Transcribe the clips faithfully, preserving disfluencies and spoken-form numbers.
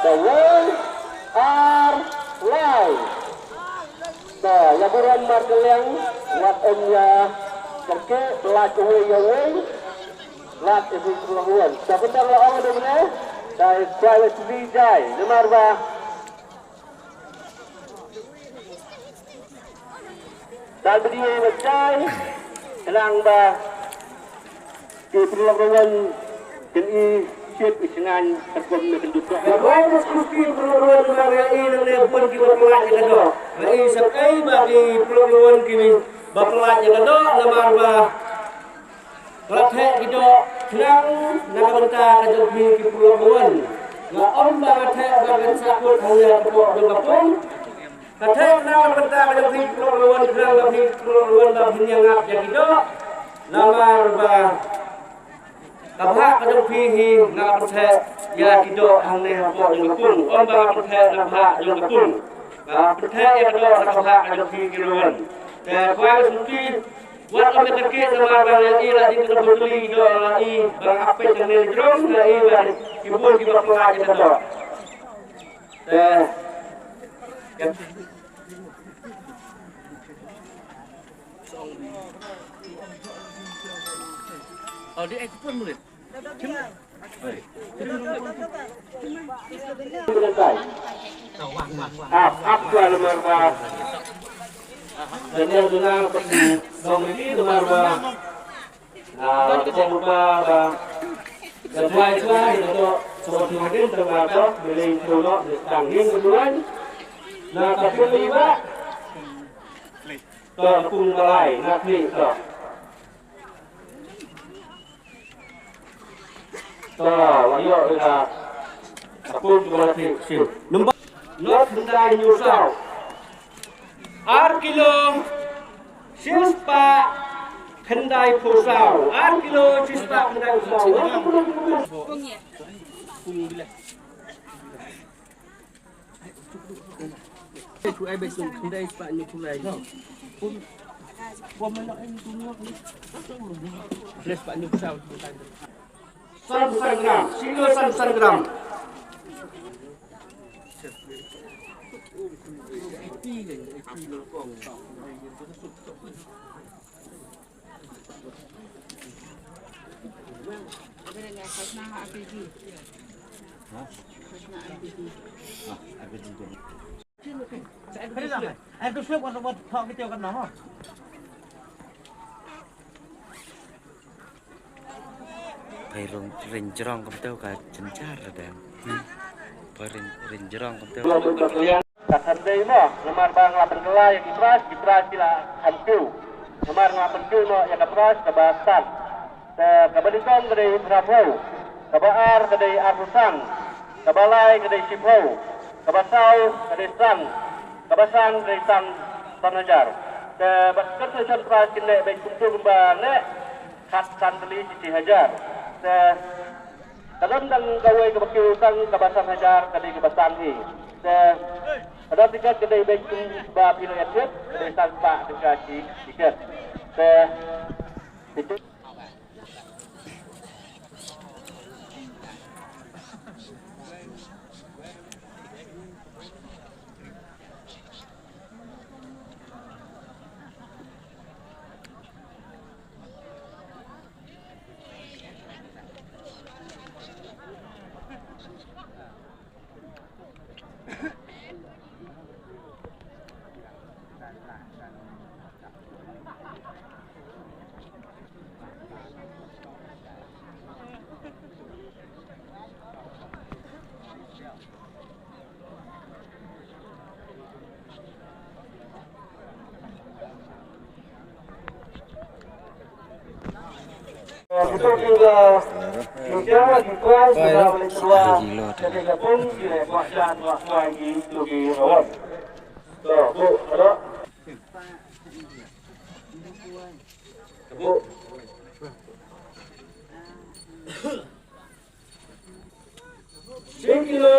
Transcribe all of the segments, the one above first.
Wei, ar, lai. Te ïa burom markylliang, wat ym ïa kyrkieh, pyllait uwei ïa uwei. Lad ïa ki pynlong ruh. Te kumta la ong da mynne, te kwah ïa sbri jai namar ba Dal bidi ba jai, khnang ba ki pynlong ruh kin i ship i shngain, katkum ne kyndut. Ba ba ki pynlong ruh ba nga i nangne bun kiba pyllait ïa ka doh. Nga i sep ei ba ki pynlong ruh ki ba pyllait ïa ka doh namar ba nga la theh ki doh khnang na ka bynta ka jong phi ki pynlong ruh. Nga ym ba nga theh ba kan sa kut hangne hapoh jong ka pung. Ka theh khnang na ka bynta ka jong phi ki pynlong ruh, khnang ba phi ki pynlong ruh ba phin ïa ngap ïa ki doh. Namar ba ka bhah ka jong phi hi nga la pyntheh ïa ki doh hangne hapoh jong ka pung. Ym ba nga pyntheh na ka bhah jong ka pung. Nga pyntheh ïa ka doh na ka bhah ka jong phi ki ruh. Te kwah sngewthuh, wat ym ïa kyrkieh namar ba nga i la ding ka putli doh nga i ba nga ap peit hangne jrong nga i ba ki bun kiba pyllait ïa ka doh. Te Oh, di ai kupon murid. Ap, ap, tuan, namar ba. Dan yang dengar, dong ini, namar ba. Ah, ka bang ba ba. Ka tuai tuai ka to, so tu hadin tengah to, beli tu no, tang ning ka tuai. Na ka pun liwa. To pun balai, na kli to. To, wa yo ka. Ka pun tu balai, si. Number. Not bendai nyusau. Ar kilo shispah khyndai phew saw. Ar kilo shispah khyndai phew saw. San san gram. Kilo san san gram. Phai rung, ring jrong kumta ka jynjar da. Phai ring, ring jrong kumta. Ka san dei mo, namar ba nga la pynkylla ïa ki prize, ki prize ki la kham kiew. Namar nga la pynkiew mo ïa ka prize kaba san. Te kaba nyngkong ka dei phra phew, kaba ar ka dei arphew san, kaba lai ka dei shiphew, kaba saw ka dei san, kaba san ka dei san, san hajar. Te ba consolation prize kin leh beit kumtu kumba leh, khat san tylli shi shi hajar. Te ka don tang kawei kaba kiew tang kaba san hajar, ka dei kaba san hi. Te ka don tiket ka dei beit kumba phi la ïa tip, ka dei san spah tyngka shi tiket. Te tiket Shi kilo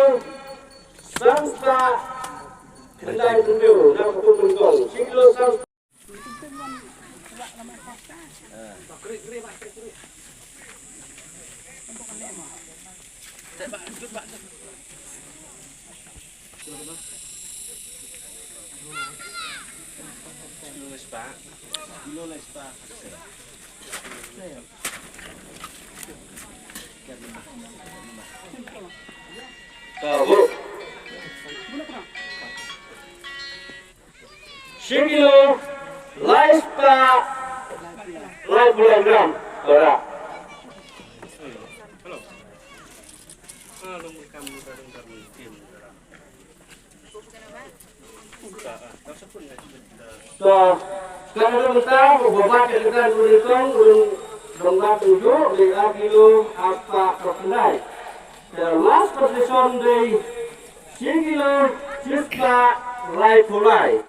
san spah khyndai phew hynriew, na ka pung nyngkong. Shi kilo san spah. Shi kilo lai spah lai phew lai gram. Tora. To, kan long ta, u baba ka kata u dei tong, u dei tong ba tu ju, dei ar kilo, ar spah, ka pynai. Te last position dei, shi kilo, shi spah, lai phew lai.